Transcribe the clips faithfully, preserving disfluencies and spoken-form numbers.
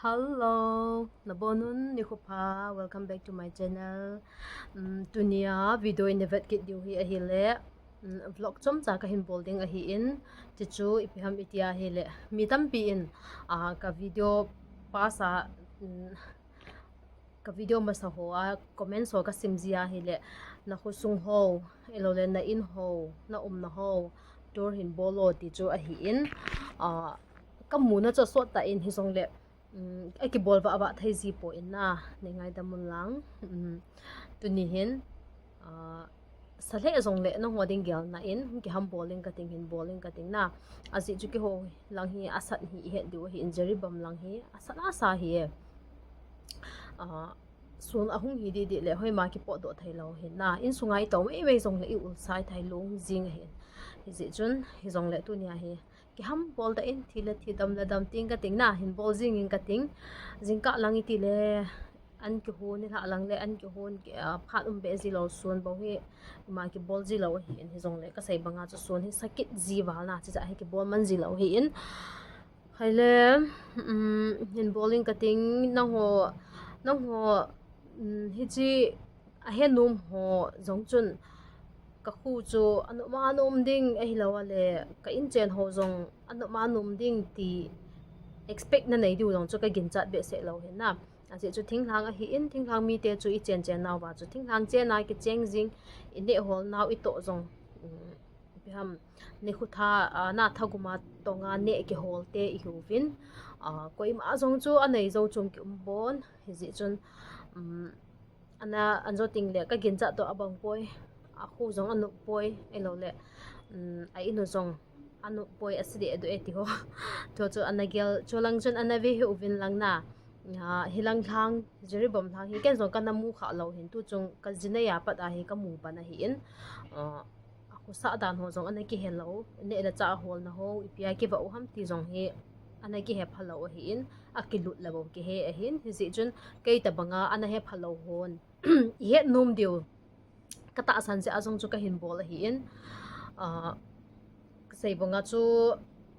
Hello, nabonun nikho pha. Welcome back to my channel. Um, tunia video in vet kit diu hi ahile, um, vlog chomcha kahin bol ding ahin, chuchu ipi ham iti ahile, mi tampi in, ah, ka video pasa, um, ka video masa hoa comment ho kasim ji ahile, na khosung ho, ahilouleh na in ho, na umna ho tour hin bol o ti chu ahin, ah, ka muna chu asot tah in hijongle, um, akibol vah vah thei ji poi na, nei ngaidam un lang. Um, tuni hin, ah, sa lheh jongle nangho ding gelna in, hung kiham bol ing kating, hin bol ing kating na. Ajeh chu keiho lang hi asat hi ihet diu ahin, Jiribam lang hi asat asa hi e. Ah, sun ahung hi didi le hoima kipotdoh thei lou hin na. Insunga ito mei mei jongle i ulsa ithai lung jing ahin. Hijeh chun, hijongle tunia hi kiham bol tah in, thi le thi, dam le dam ting kating na, hin bol jing ing kating. Jingkah lang iti le an kihon, nilhah lang le an kihon, ki, ah, phat um be ji lou, sun bou hi ima kibol ji lou ahin, hijongle kasei banga chu sun hi sakit ji val na, chuche hi kibol man ji lou ahin. Ahile, um, hin bol ing kating, nangho, nangho, um, hiche ahe nom ho jong chun, ka khu chu anom a nom ding ahilouleh ka inchen ho jong anom a nom ding ti expect na nei diu jong chu ka ginchat behseh lou hin na. Ajeh chu thinglhang ahin, thinglhang mite chu ichen chen nauva chu thinglhang chena kicheng jing, ineh hol nau itoh jong, um, ipi ham, nikho tha, ah, na thaguma tonga neh kihol te ihiuvin, ah, koima jong chu anei jou chom kium pon, hijeh chun, um, ana, an jo ting le ka ginchat toh abang poi, akhu jong anop poi, ahilouleh, um, a in u jong anop poi, ase deh doh e ti ho. Chu chu ana gel, chu lang chun ana ve hih uvin lang na. Ah, hilang lhang, Jiribam lhang hi ken jong kana mu kha lou hin, tu chung ka jinei a pat a hi ka mu pan ahin. Ah, akhosa dan ho jong ana kihe lou, neh le chah holna ho, ipi a kivah u ham ti jong hi ana kihe pha lou ahin, akilut le bou kihe ahin, hijeh chun kei tabanga ana he pha lou hon ihet nom diu ka tahsan jeh a jong chu kahin bol ahin. Ah, kasei banga chu,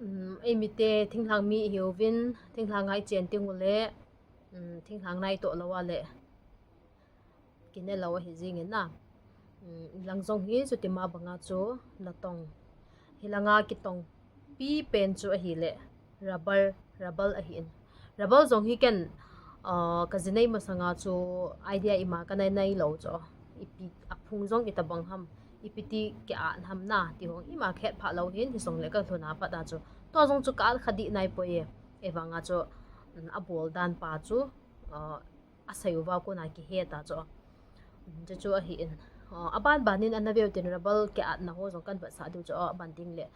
um, eimite thinglhang mi ihiuvin, thinglhang a ichen teng ule, um, thinglhang na itoh lou a le kine lou ahi jingin na. Um, lang jong hi chutima banga chu natong, hilanga kitong pi pen chu ahile rubber, rubber ahin. Rubber jong hi ken, ah, ka jinei masanga chu idea ima kana nei lou chu. Ipi, aphung jong itabang ham, ipi ti ki-at ham na ti ho ima kahet pha lou hin, hijongle ka lhun a pat a chu tua jong chu ka-at kha dih nai poi e. Ahivanga chu, um, abol dan pa chu, ah, asei uva kona kihe ta chu. Um, chuchu ahin. Ah, aban ban in ana veu tin rubber ki-atna ho jong kan vetsah diu chu, ah, aban ding le,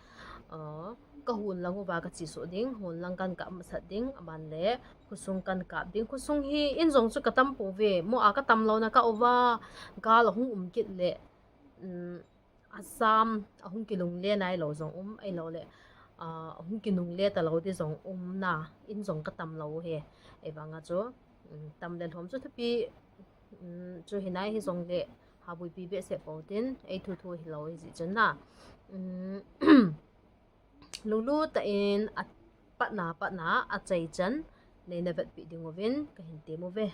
ah, ka hon lang uva ka chesuh ding, hon lang kan kap masat ding, aban le khosung kan kap ding. Khosung hi in jong chu ka tam pouve, mo a ka tam louna ka uva, gal ahung um kit le, um, asam, ahung kilungle nai lou jong um, ahilouleh, ah, ahung kinungle ta lou ti jong um na, in jong ka tam lou he. Ahivanga chu, um, tam le lhom chu thupi, um, chu hinai hijongle, habuipi behseh pou tin, ei thu thu hilou hijeh chun na. Um, lunglut tah in apatna, patna, achaichan, neina vetpeh ding uvin, kahin tem uve.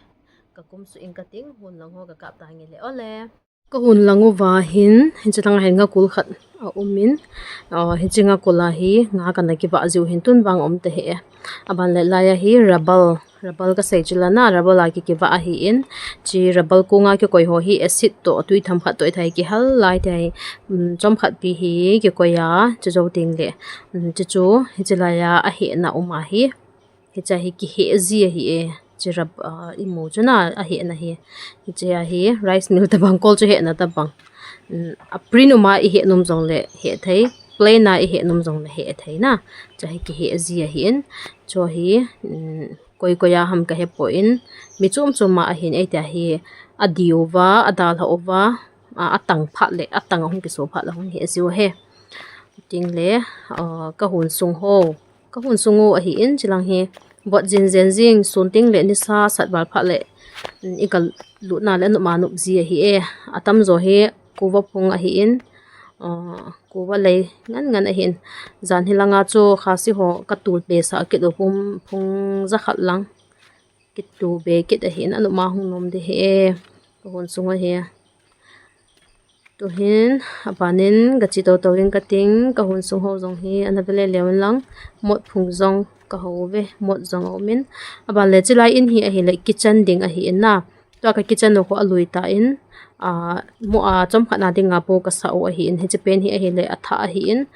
Ka kumsuh ing kating, hon lang ho ka kap tange le ole. Ka hon lang uva hin, hiche langa hin ngakul khat aum in, ah, hiche ngakul a hi nga kana kivah jiu hin tun vang aum tahih e. Aban le laiya hi rubber, rubber kasei chu la na, rubber a ki, kivah ahin, hiche rubber konga kikoi ho hi acid toh, tui themkhat toh ithai kihal lai tia hi, um, chomkhat pi hi kikoi a, chujou teng le, um, chuchu, hiche laiya ahehna um ahi. Hiche hi kiheh ji ahi e. Hiche rub-, ah, imu chu na ahehna hi. Hiche a hi rice mill tabang, kol chu hehna tabang. Um, a print um a iheh nom jongle heh thei. Plain a iheh nom jongle heh thei na. Hiche hi kiheh ji ahin. Chu hi, um, koi koi a ham kahe poi. Mi chom chom a ahin, ei tia hi adiu va, adalha uva, a, atang phat le, atang ahung kiso phat le hung heh jiu ahi. Teng le, ah, ka hon sung ho. Ka hon sung u ahin, hiche lang hi vot jin jen jing, sun teng le nisa sat val phat le, um, i kal lutna le anom a nop ji ahi e. Atamjo hi kuva phung ahin, ah, kuva lei ngan ngan ahin. Jan hilanga chu Khasi ho ka tol be sah kit u phung, phung jakhat lang. Kitu be kit ahin, anuma hung nom ding ahi e. Ka hun sung ahi. Tuhin, abanin, gachi toto in kating, ka hun sung ho jong hi, ana vele leu in lang, mot phung jong ka ho ve, mot jong a um in. Aban le chilai in hi ahile kitchen ding ahi in na. Tua ka kitchen u khu alui ta in, a, mo a chomkhat na dinga po ka sa u ahi in, hiche pen hi ahile atha ahi in,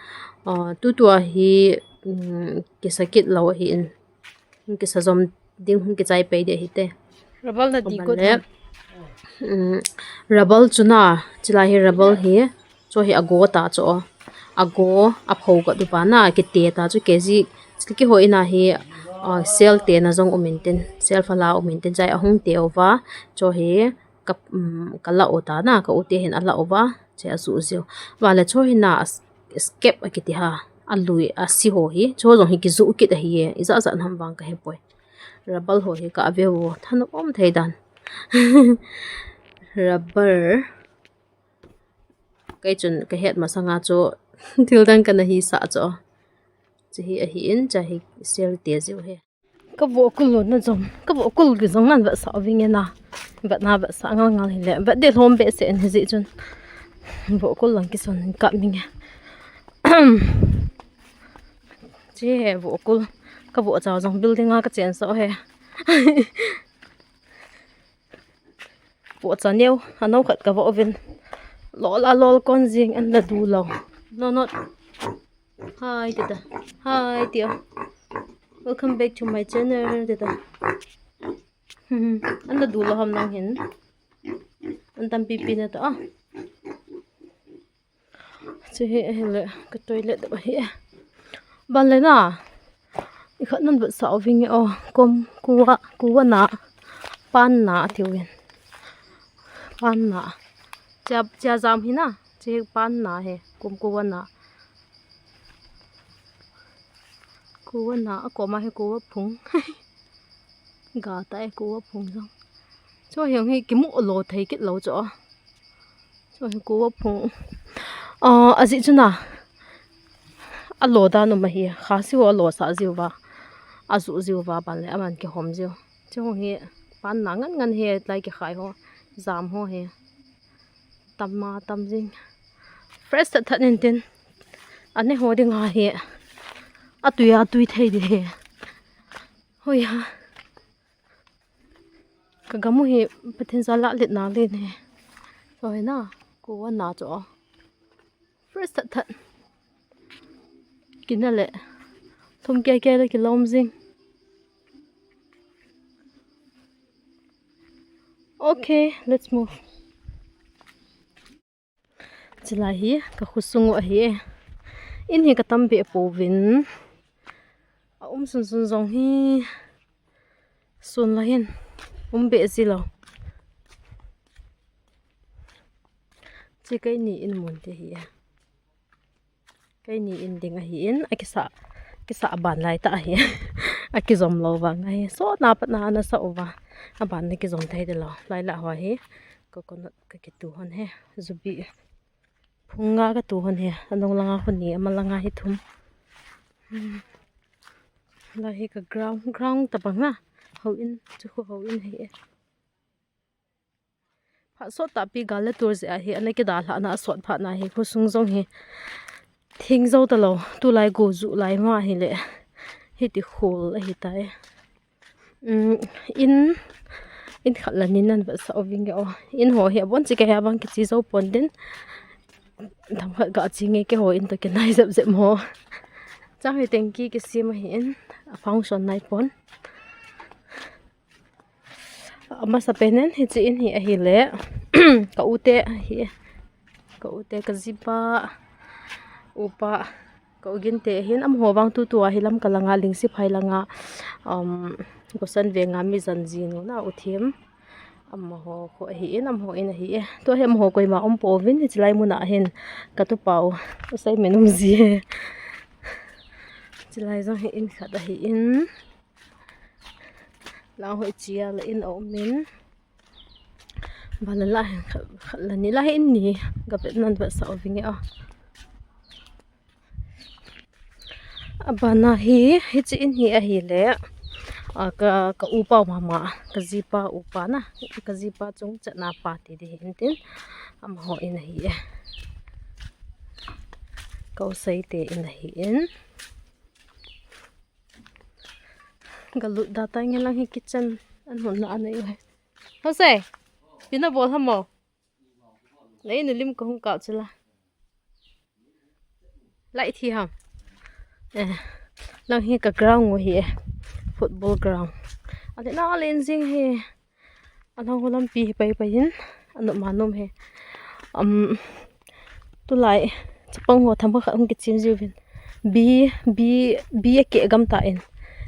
a, tutua hi, um, kisa kit lou ahi in. Hung kisa jom ding, hung kichai pei ding ahi te. Rubber na di got le. Um, rubber chu na, chilai hi rubber hi, chu hi ago ta chu. Ago, apho ka dupa na, kite ta chu K G, chilai kiho ina hi, uh, sel te na jong um in tin, sel phala um in tin, chai ahung te uva, chu hi, ka, um, ka la u ta na, ka u te hin ala uva, che asu jiu. Vale chu hi na, as-, scab akiti ha, alui, asi ho hi, chu jong hi kiju kit ahi e, ija ja nam vang ka he poi. Rubber ho hi ka ave u, thanop um thei dan. Rubber. Kei chun ka het masanga chu, thil dang kana hi sa chu. Chu hi ahi in, cha hi sel te jiu hi. Ka vokul lo na jong, ka vokul ki jong nan vetsah vinge na. Vet na vetsah ngal ngal hile. Vet de lhom behseh in hijeh chun. Vokul lang kisun kap ninge. Chi he vokul. Ka vohcha jong building a ka chen so he. Vohcha neo, ano khat ka voh uvin. Lol a lol kon jing an la du lo. No, not. Hi, tita. Hi, tia. Welcome back to my channel, tita. An la du lo ham nang hin. An tampi pi na ta, ah. Chu hi ahile ka toilet ahi. Ban le na. I khat nan vetsah vinge o. Kom kuva, kuva na. Pan na ati uvin. Pan na. Chia, chia jam hi na. Chu hi pan na he. Kom kuva na. Kuva na, akoma hi kuva phung. Ga ta e kuva phung jong. Chu hi hung hi kimu lo thei kit lo chu. Chu hi kuva phung. Ah, ajeh chu na. Alo dan um ahi. Khasi ho alo sa jiu va. Aju jiu va ban le aman kihom jiu. Chu hi pan na ngan ngan hi lai kikhai ho. Jam ho hi. Tam ma tam jing. Fresh that that nin tin. Ane ho ding ahi. Atui atui thei ding ahi. Hoi ha. Ka gam u hi Pathen jal a let na le ne. Hoi na. Kuva na chu. Fresh that that. Kina le. Thum kia kia le kilom jing. Okay, let's move. Chilai hi ka khosung u ahi e. In hi ka tam be pouvin. A um sun sun jong hi sun la hin um be ji lo. Chi keini in mun te hi e. Keini in ding ahi in, akisa, kisa aban lai ta ahi. Akijom lo vang ahi. So na pat na ana sa uva. Aban na kijom thei de lo. Lai la ho hi. Coconut ka kitu hon he. Jubi. Phung nga ka tu hon he. Anung langa hon ni, ama langa hi thum. Hmm. Lai hi ka ground, ground tabang na. Ho in, chu ho in hi e. Phat sot tahpi gal le tur jeh a hi, ana kidalhah na a sot phat na hi, khosung jong hi thing jo ta lo, tulai go ju lai ma hi le, hiti khol ahi tai. Um, in, in khat la nin nan vetsah u vinge o. In ho hi abon chi ka hi abang kichi jo pon din. Themkhat ga chi nge keiho in to kinai jep jep mo. Chang hi tengki kisem ahi in, a function nai pon. Amasa pen in, hiche in hi ahile, ka u te hi, ka u te ka jipa, upa, ka u Gin te hin, amaho vang tutua hi Lamka langa, Lingsiphai langa, um, Goshen Veng a mi jan jinu na u thim. Amaho khu ahi in, amaho in ahi e. Tua hi amaho koima um pouvin, hiche lai muna hin, ka tupa u, u Seimin um ji e. Hiche lai jong hi in khat ahi in. Lang hoi chia la in a um in. Bala la hin khat, khat la ni la hin ni. Ga vet nan vetsah u vinge a. Abana hi, hiche in hi ahile. A, ka, ka upa mama, ka jipa upa na, ka jipa chung chatna pa ti di hin tin, amaho in ahi e. Ka u Seite in ahi in. Ka lut da tange lang hi kitchen an hon na anei u he. Hose, pi na bol ham mo? Nei nu lim ka hung kap chu la. Lai thi ham. Eh, lang hi ka ground u hi e. Football ground. Ale na len jing hi. Alang ho lampi hi pai pai in. Anop ma nom hi. Um, tulai chapang ho tham khat hung kichim jiu vin. Bi, bi, bi a ke gam ta in.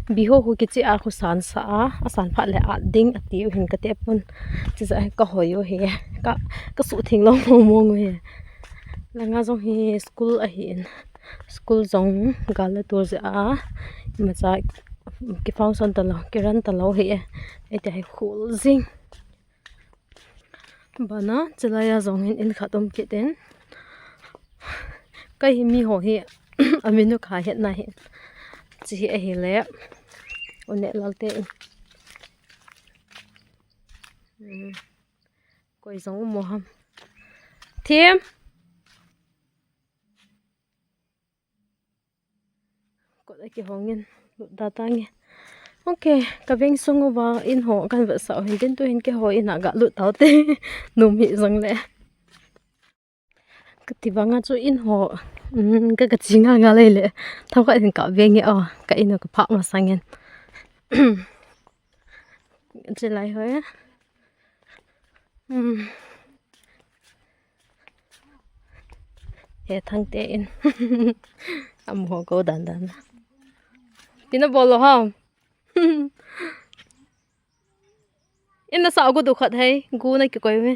Bi ho hu kichi a khu san sa a, a san phat le a ding a ti u hin ka te pun. Chi za ka hoi u hi. Ka, ka su thing lo mo mo u hi. Langa jong hi school ahi in. School jong gal le tur je a. Ima cha ki function ta lo, ki ran ta lo hi e. Ei te hai khul jing. Bana, chilai a jong hin in khat um kit in. Kei hi mi ho hi, a min u kha het na hi. Chi hi ahi le. U ne lal te in. Hmm. Koi jong um mo ham. Thim. Kot a kihong in, lut da tange. Ok, ka veng sung uva in ho kan vetsah u hin tin tu hin keiho in a ga lut tau te. Num hi jong le. Ka ti vang a chu in ho, um, ka, ka chi nga nga lei le. Thau ka in ka veng e o, ka in ho ka phah masang in. Chilai ho e. Hmm. He thang te in. Amaho ko dan dan. Pi na bol lo ham. In na sa gu du khat hei, gu na ki koi ve.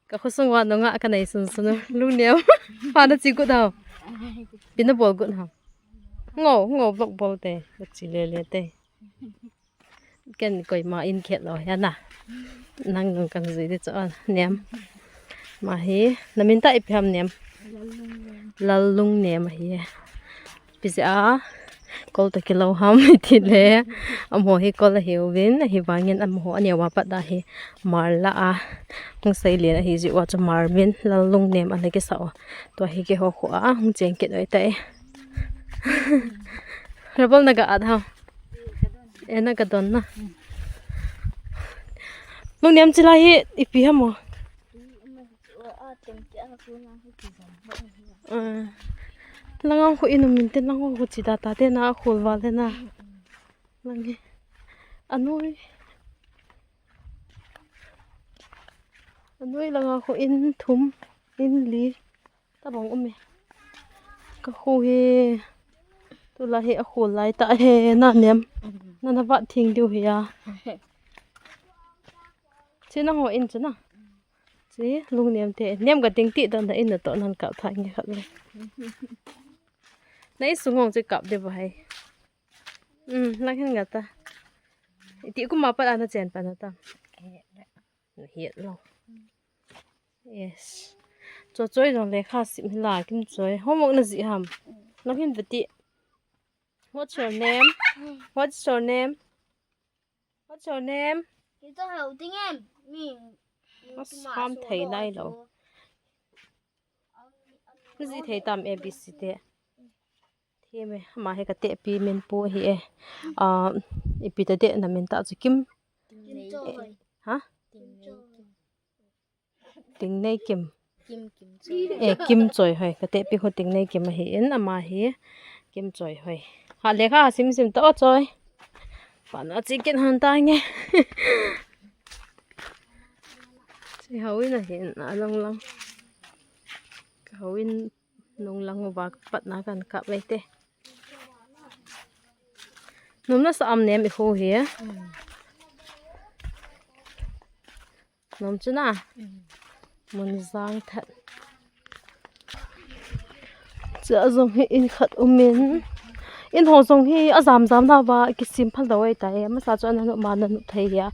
Ka khosung uva nunga ka nei sun sun u. Lungnem. Pa na chi gut ham. Pi na bol gut ham. Ngo, ngo vlog bol te. Ka chi le le te. Ken koima in khet lo hi na. Nang nung kan zui di chu a nem. Ma hi, na min ta ipi ham nem? Lallungnem ahi. Pi jeh a, kol toh kilou ham ti le. Amaho hi kol ahiuvin, ahivangin amaho aneo a pat a hi mar la a. Hung sei len ahi jeh uva chu mar min Lallungnem ana kisa u. Tua hi keiho kho a hung cheng kit u ahitai. Rabol na ga at ham. E na ka don na. Lungnem chilai hi ipi ham o. Ah, langa khu in um in tin lang khu chi da ta te na khul val te na. Lang hi. Anoi. Anoi langa khu in thum, in li. Tabang um e. Ka khu hi. Tulai hi a khul lai ta he na nem. Na na vat thing diu hi a. Chi na ho in chu na. Chi Lungnem te. Nem ka ting ti dan da in na to nan kap tha nge khat le. Na in sung hong chi kap de ba hai. Um, lang hin nga ta. Iti kuma pat ana chen pa na ta. Na hiat lo. Yes. Cho choi jong lekha sim hi la kim choi. Homework na ji ham. Lang hin vati. What's your name? What's your name? What's your name? Ito hau ting em. Mi. Mas ham thei nai lo. Na ji thei tam A B C te. Theme, ama hi ka tepi min pu hi e. Ah, ipi ta de na min ta chu Kim. Kim Choi. Ha? Kim Choi. Tingneikim. Kim, Kim Choi. Eh, Kim Choi hoi. Ka tepi ho Tingneikim ahi in ama hi Kim Choi hoi. Ha lekha sim sim to Choi. Pana chi kin han ta nge. Chi hau in ahi in a lang lang. Ka hau in Nung lang uva pat na kan kap ve te. Num na sa am nem i khu hi. Num chu na. Mun jang that. Cha jong hi in khat um in. In ho jong hi a jam jam na va kisim phal da wai ta e. Masa chu ana nu ma na nu thei hi a.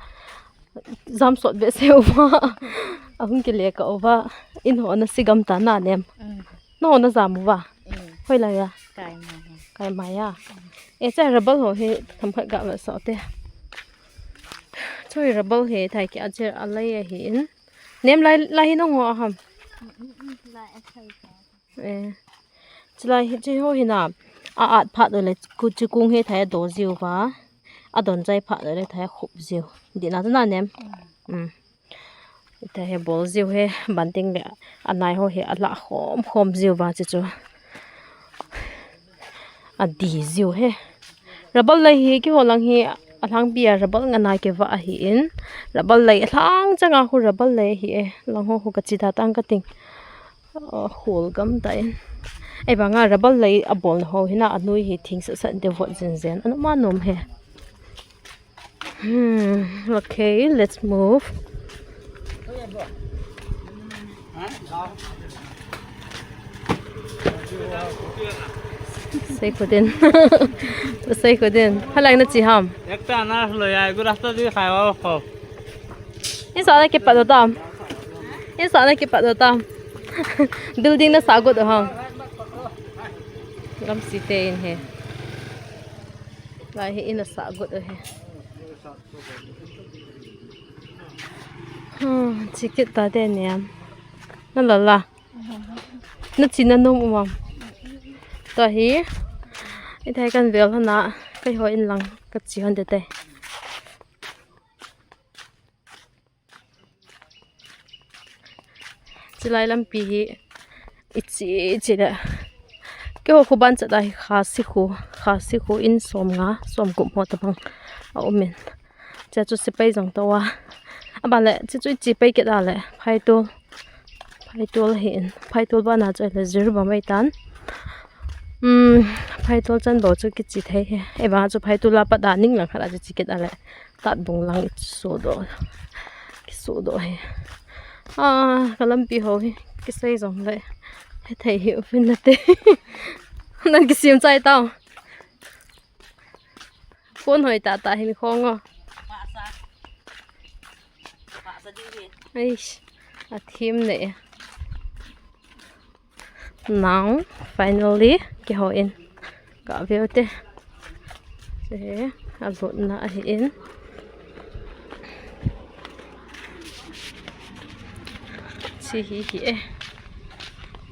Jam sot behseh uva. Ahung kile ka uva. In ho na sigam ta na nem. Mm. Na ho na jam uva. Mm. Hoilai a? Kaimai a. E, chai rubber ho hi themkhat gavetsah te. Chai rubber hi thai ki ajer alai ahin. Nem lai, lai hi nangho a ham? E. Chilai hi, chi ho hi na. A at phat le, chu kung hi thai a do jiu va. A don chai phat le thai a khup jiu. Dihna chu na nem. Um. Thai hi bol jiu hi, banting le, anai ho hi, ala khom khom jiu va, chi chu. Adi jiu hi. Rubber lai hi, keiho lang hi, alhangpi a rubber ngana kivah ahin. Rubber lai, alhang changa khu rubber lai hi e. Lang ho khu kachi da tang kating. Khol gam ta in. Ei banga rubber lai abolna ho hi na anui hi thing sat sat de vot jen jen. Anu ma nom he. Hmm, okay, let's move. Sei kudin. Sei kudin. Halai na chi ham. Ekta na lo ya, gu rasta di khai wa kho. Insah na kipat do tam. Insah na kipat do tam. Building na sagot do ham. Lam site in he. Lai hi in a sagot do he. Hmm, chikit ta de niam. Na lala. Na chi na nom umam. Ta hi. Ithai kan vel hana. Keiho in lang kachi hon de te. Chilai lampi hi ichi ichi le. Keiho khu ban chat a hi Khasi khu, Khasi khu in som nga, som gup ho tabang a um in. Cha chu sipai jong to a. Aban le, chi chu ichi pai kit a le, Phaitol. Phaitol hi in. Phaitol bana chu le Jiribam mai tan. Um, Phaitol chan bo chu kichi thei he. Ei ba chu Phaitol a pat a ning lang khat a chu chi kit a le. Tatbung lang i sudoh. Kisudoh he. Ah, ka lampi ho hi. Kisei jong le. Hethei hi uvin nate. Nan kisim chai tao. Phone hoi tata hin khong o. Eish, athim ne. Now, finally, keiho in. Ka veu te. Che, alutna ahi in. Chi hi hi e.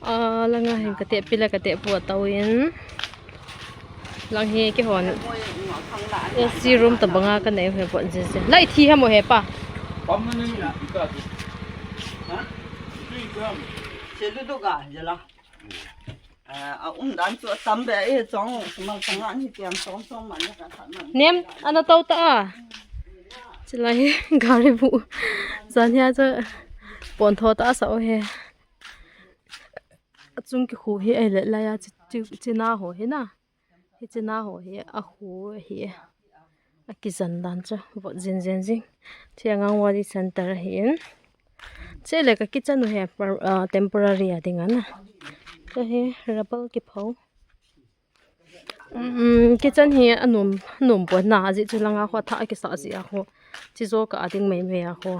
A, langa hin kate pila kate pu atau in. Lang hi keihon A C room tabanga kanei u he vot jiji. Lai thi hamo he pa. Pam na ni ka tu. Ha? Tu i ka. Se du du ka, jala. A um dan chu atam be e chong, mal sanga ni tiang chong chong man ka khat man. Nem, ana tau ta a. Chilai gari bu. Jan hia chu pon tho ta sa o he. Achung kikhu hi ahile laiya chi, chi, china ho hi na. Hiche na ho hi akhu ahi. Akijan dan chu vot jin jin jing. Hiche Anganwadi Center ahin. Chule ka kitchen u hi per-, ah, temporary a ding ana. Hiche hi rubber kipho. Um, kitchen hi anom, anom pon na ajeh chu langa khu athah akisah jeh a khu. Hiche jo ka ading mai mai a khu.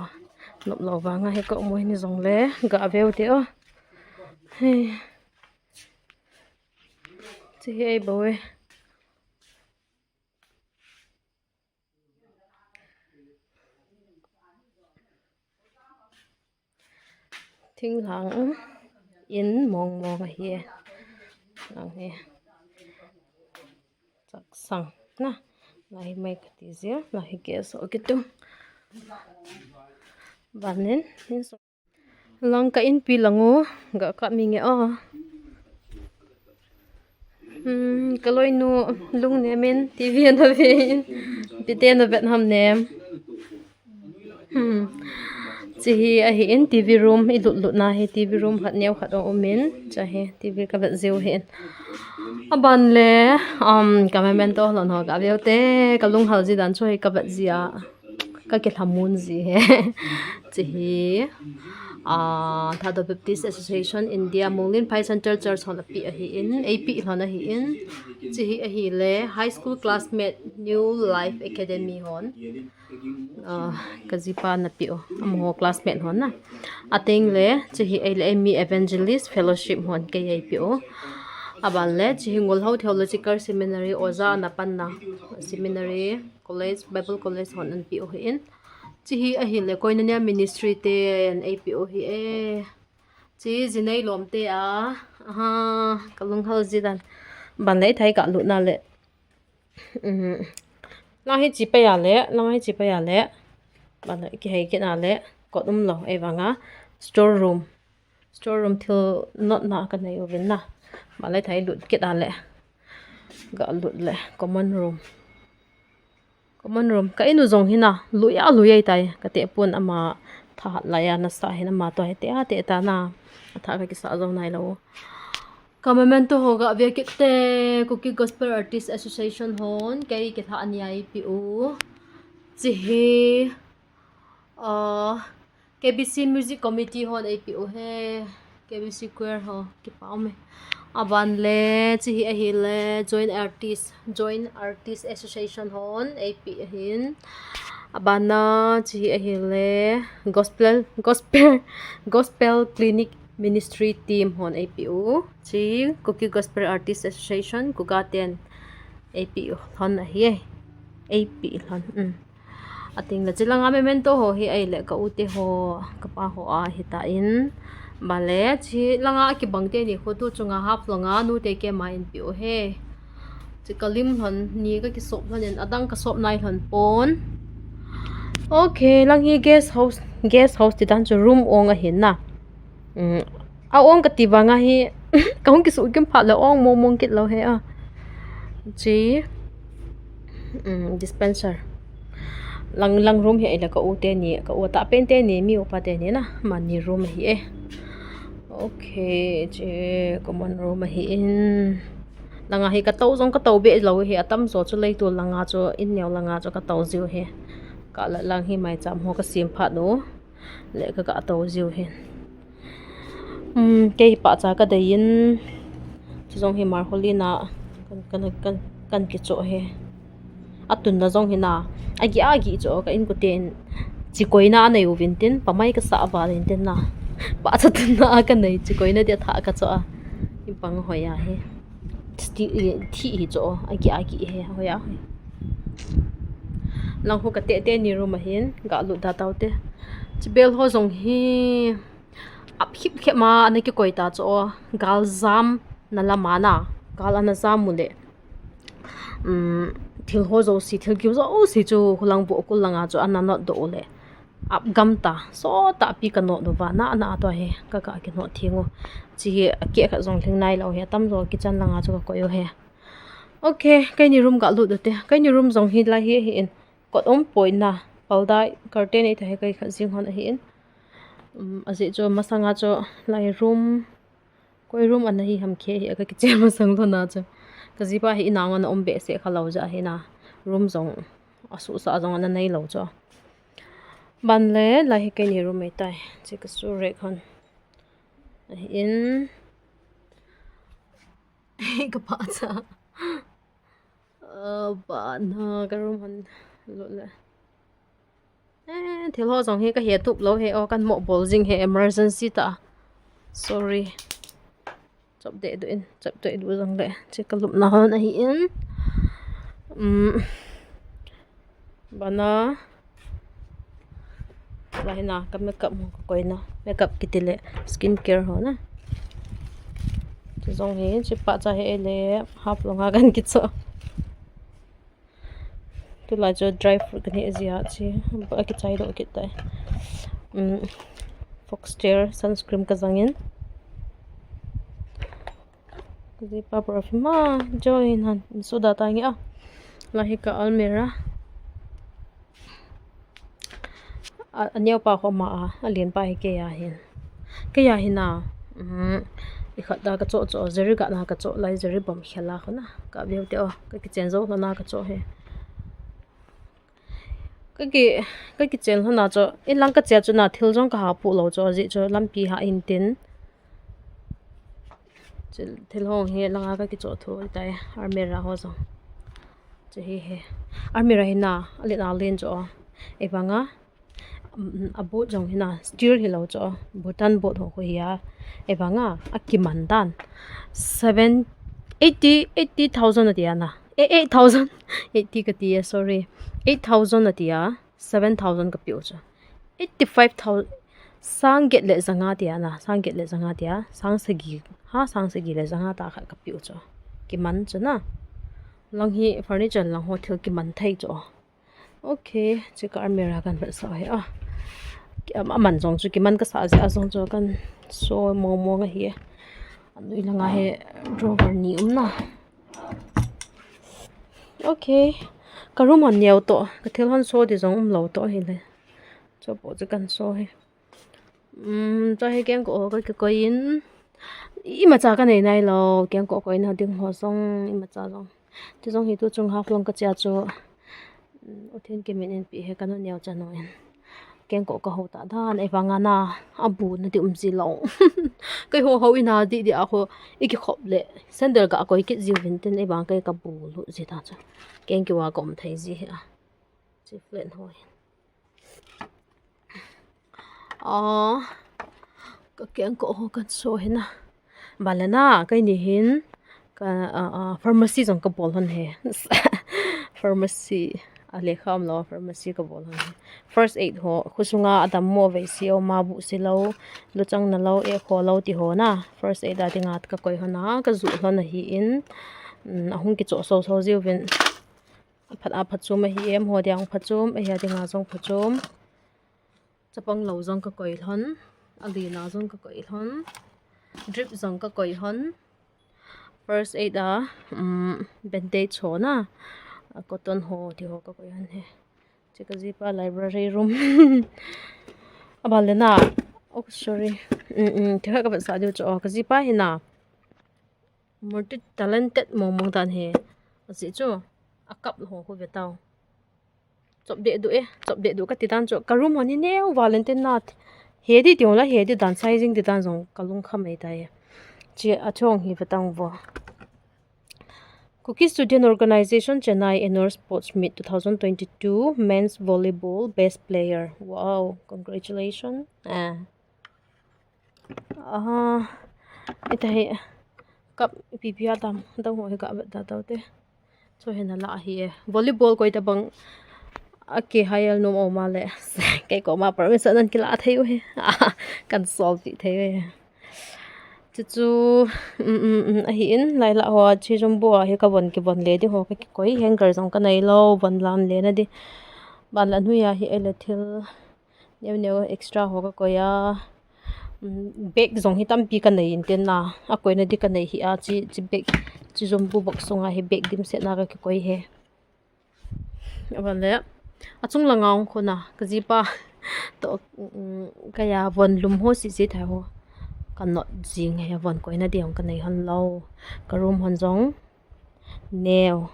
Nop lou vanga hi ka um u hi ni jongle ga veu te o. Hei. Hiche hi ei bou e. Thinglhang in mong mong ahi e. Lang hi. Chaksang na. Lai mai kati jia. Lai hi gas o kitung. Banin, in so. Lang ka inpi lang u, ga kap mi nge o. Hmm, ka loinu lungnem in T V ana ve in, ipi ti ana vet ham nem. Hmm. Hiche hi ahi in T V room, i lut lut na hi T V room khat neo khat a um in, hiche hi T V ka vet jiu ahi in. Aban le, um, ka memento lon ho ga veu te, ka lunghal ji dan chu hi ka vet ji a. Ka kilhamun ji hi. Hiche hi, ah, Thadou Baptist Association India, Munglin Phai Central Church hon apeh ahi in, eipeh lhon ahi in. Hiche hi ahile, high school classmate, New Life Academy hon. Ah, ka jipa na peh u, amaho classmate hon na. Ateng le, hiche hi ahile, eimi Evangelist Fellowship hon kei eipeh u. Aban le, chi hi Ngolhou Theological Seminary oja ana panna, seminary, college, Bible college hon anpeh u ahin. Chi hi ahile Koinonia Ministry ten eipeh u ahi e. Chi jinei lom te a, aha, kalung hal ji dan. Ban le thei ka lut na le. Um, lang hi chi pe a le, lang hi chi pe a le. Ban le kihei kit na le, kot umlou, ei vanga, store room. Store room thil notna kanei uvin na. Ban le thei lut kit a le. Ga lut le, common room. Common room. Ka in u jong hi na, lui a lui ahitai. Ka tepun ama thahat lai a nasa hin ama toh hi te a te ta na. Atha ka kisa jong nailou. Ka memento ho ga ve kit te, Kuki Gospel Artist Association hon, kei kitha ani eipeh u. Chi hi, ah, K B C Music Committee hon eipeh u ahi, K B C Choir ho, kipa um e. Aban le, chi hi ahile, Joint Artist, Joint Artist Association hon eipeh ahin. Aban na, chi hi ahile, Gospel, Gospel, Gospel Clinic Ministry team hon eipeh u. Chi Kuki Gospel Artist Association, Kuga ten eipeh u lhon ahi e. Eipeh lhon. Um. Ating le chi langa memento ho hi ahile ka u te ho, ka pa ho ahitan. Ban le chi langa kibang teni khu tu chunga Haflong a nu te kema eipeh u ahi. Chi ka lim lhon, ni ka kisop lhon in, adang ka sop nai lhon pon. Okay, lang hi guest house, guest house ti dan chu room ong ahin na. Um, a ong kati vanga hi, ka hung kisuh kim phat le ong mong mong kit lou ahi a. Chi, um, dispenser. Lang, lang room hi ahile ka u teni, ka u tah pen teni, mi upa teni na, amani room ahi e. Okay, chi common room ahin. Langa hi ka tou jong ka tou be lou ahi, atam jo chu leitu langa chu, in neo langa chu ka tou jiu ahi. Ka la lang hi maicham ho ka sem phat u. Le ka ka tou jiu ahi. Um, kei pahcha ka dei in, chu jong hi Marholin a kan, kan, kan, kan kichoh ahi. Atunna jong hi na, agih agih choh, ka inkoten chikoina anei uvin tin, pamai ka sah val in tin na. Pahcha tunna a ka nei, chikoina dia thah ka choh a. Ipang hoi ahi. Thi, thi hi choh, agih agih ahi, hoi a hoi. Lang khu ka tete ni room ahin, ga lut da tau te. Chibel ho jong hi, ap hip hip ma ana kikoi ta choh, gal jam na lama na, gal ana jam u le. Um, thil ho jouse, thil kiu jouse chu, hulang bu kul langa chu ana not doh u le. Ap gam ta, so ta pi ka not uva, na, na to he, ka, ka ki not thing u. Chi hi, a ke ka jong thing nai lou he, tam jo kitchen langa chu ka koi u he. Okay, keini room ga lut u te. Keini room jong hi lai hi, hi in. Kot um poi na, palda, curtain ei ta he kai kha jing hon ahi in. Um, ajeh chu masanga chu lai room, koi room ana hi ham khe hi, ka kiche masang lhon a chu. Ka jipa hi in a ngon a um behseh kha lou ja hi na. Room jong asuhsa jong ana nei lou chu. Ban le, lai hi keini room ei tai. Chi ka su rek hon. Ahi in. Ka pahcha. Uh, ban ha, ka room hon lut le. Eh, thil ho jong hi ka he tup lou he o, kan mo bol jing he emergency ta. Sorry. Chop de du in, chop de du jong le. Chi ka lupna hon ahi in. Um, bana. Lai na, ka makeup mo ka koi na. Makeup kiti le skin care ho na. Chu jong hi, chi pahcha hi le, Haflong a kan kicho. Tulai chu dry fruit kan he jia chi, ba kichai doh kit tai. Um, Foxtail sunscreen ka jang in. Ka jipa perfume ma, jo in han, in su da ta nge a. Lai hi ka almirah. A, a neo pa kho ma a, a lien pa hi kei a hin. Kei a hin a, um, i khat da ka cho cho, jeri ga na ka cho lai, jeri bom khel a kho na. Ka veu te o, ka kichen jo kho na ka cho he. Ka ki, ka kichen lhon a chu, in lang ka che chu na thil jong ka ha pu lou chu, ajeh chu lampi ha in tin. Chu thil hong hi langa ka kicho thu tai, almirah ho jong. Chu hi he. Almirah hi na, a len a len chu. Ei vanga, um, a board jong hi na, steel hi lou chu. Bhutan board ho khu hi a. Ei vanga, a kiman dan. Seven Eighty, eighty thousand atia na. Eh, eight thousand. Eighty katia, sorry. Eight thousand atia, seven thousand kapiu chu. Eighty-five thousand, sang get le janga tia na, sang get le janga tia, sang sagi, ha, sang sagi le janga ta khat kapiu chu. Kiman chu na. Lang hi furniture lang ho thil kiman thei chu. Okay, chu ka almirah kan vet sa hi a. Ki-, am-, aman jong chu kiman kasa jeh a jong chu kan so mong mong ahi. Anoi langa hi drawer ni um na. Okay, ka room hon neo to, ka thil hon so di jong um lo to hi le. Chu po chu kan so hi. Um, chu hi kengkoh ho ka kikoi in. Imacha ka nei nai lo, kengkoh koina ding ho jong, imacha jong. Chu jong hi tu chung Haflong ka chia chu. Um, u thin kimin in pi he ka nu neo cha no in. Kengkoh ka ho ta dan, ei vanga na, a bu na di um ji lo. Kei ho ho ina di di a ho, i kikhop le, sandal ka koi kit ji vin tin, ei vang kei ka bu lu ji ta chu. Keng kiwa ka um thei ji hi a. Chi flat ho hi. Ah, ka kengkoh ho kan so hi na. Bale na, kei ni hin, ka, ah, ah, pharmacy jong ka bol hon he. Pharmacy, a lekha um lo, pharmacy ka bol hon he. First aid ho, khusunga a dammo vei si o ma bu si lo, luchang na lo, e kho lo ti ho na. First aid a dinga ka koi hon a, ka ju hon ahi in. Mm, a hung kicho so so jiu vin. A phat a phachom ahi em, ho dia hung phachom, ahi a dinga jong phachom. Chapang lo jong ka koi lhon, a lina jong ka koi lhon, drip jong ka koi lhon. First aid a, um, bandage ho na, a cotton ho ti ho ka koi lhon he. Chu ka jipa library room. A bale na, oh sorry, um, um, thil khat ka vet sa diu chu, oh, ka jipa hi na. Multi talented mong mong dan he. Ajeh chu, a kap ho khu ve tau. Chop deh du e, chop deh du ka ti dan chu. Ka room hon hi neo Valentine na. He di ti hon la, he di dan, sizing di dan jong ka lung kha mai tai. Chi a chong hi ve tang vo. Kuki Student Organization Chennai Annual Sports Meet two thousand twenty-two Men's Volleyball Best Player. Wow, congratulations. Ah. Ah, ita hi cup pipi a tam, dang ho hi ka vet ta tau te. Chu hi na la hi e. Volleyball koi ta bang a ke hai el nom o ma le. Kei ko ma permission an kila thei u hi. Kan solve pi thei u hi. Chu chu, um, um, um, ahi in, lai la ho, chi jumbo a hi ka von ki von le di ho, ka ki koi hanger jong ka nei lo, von lam le na di. Ban la nu ya hi ele thil. Neo neo extra ho ka koi a. Um, bag jong hi tampi ka nei in tin na. A koina di ka nei hi a, chi, chi bag, chi jumbo box sunga hi bag dimset na ka ki koi he. Avale. A chung langa hung khona, ka jipa. To, um, kaya von lum ho si si thai ho. Ka not jing he, von koina di hung ka nei hon lo. Ka room hon jong. Neo.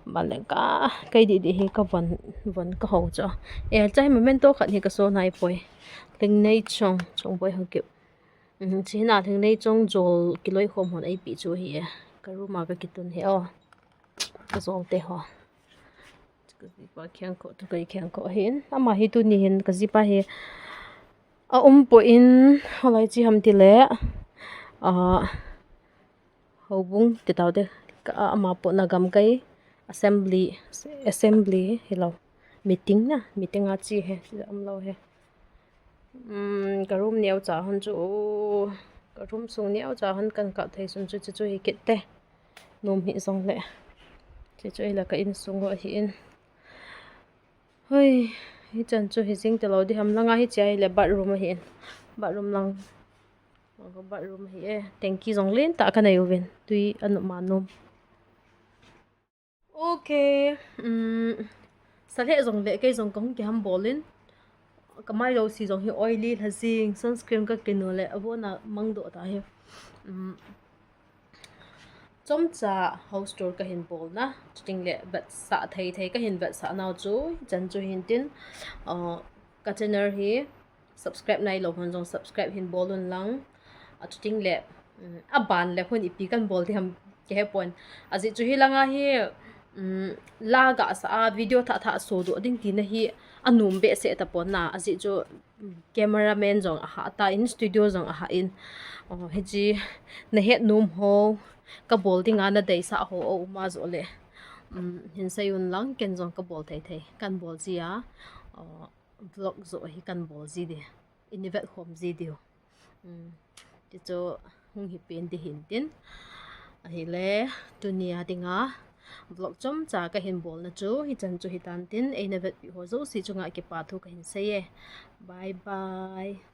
Bale ka, kei di di hi ka von, von ka ho chu. E, chai memento khat hi ka so nai poi. Lhingneichong, Chongboi Haokip. Um, chi hi na Lhingneichong jol kiloi khom hon ei pi chu hi e. Ka room a ka kitun hi o. Ka jol te ho. Ka jipa kiang ko, tu kai kiang ko hin. Ama hi tuni hin, ka jipa hi. A um po in, holai chi ham ti le. A, Houbung, ti tau te, ka, a, ama po na gam kai, assembly, assembly, hi lo, meeting na, meeting a chi he, chi am lo he. Um, ka room neo cha hon chu, o, ka room sung neo cha hon kan ka thei sun chu, chu, chu hi kit te, nom hi jong le, chi chu hi la ka in sung ho hi in. Hoi, hi chan chu hi jing te lo di ham langa hi chia hi le bathroom ahi in, bathroom lang. Bathroom hi e, tanki jong len ta ka nei uvin, tui a nom a nom. Okay, um, sa le jong le kei jong kong ki ham bol in, ka mai lo si jong hi oily la jing, sunscreen ka kinu le, a vona mang do ta hi. Um, chomcha house tour ka hin bol na, chuting le vetsah thei thei ka hin vetsah nau chu, chan chu hin tin, uh, ka channel hi, subscribe nai lo hon jong subscribe hin bol un lang. A chuting le, um, a ban le hon ipi kan bol ti ham ke he pon. A ji chu hi langa hi, um, la ga sa a video tha tha so do ding ti na hi a nom be se ta pon na. A ji chu, um, cameraman jong a ha ta in studio jong a ha in. Oh, hi ji na het nom ho. kabol dinga nadeisah ho aum a joh le, um, hinsei un lang, ken jong kabol thei thei. Kan bol ji a, uh, vlog joh hi kan bol ji di. Ina vetkhom ji diu. Um, tichu hung hi pen di hin tin. Ahile, tunia dinga vlog chomcha kahin bolna chu hichan chu hitan tin, eina vetpi ho jouse chunga kipa thu kahin sei e. Bye bye.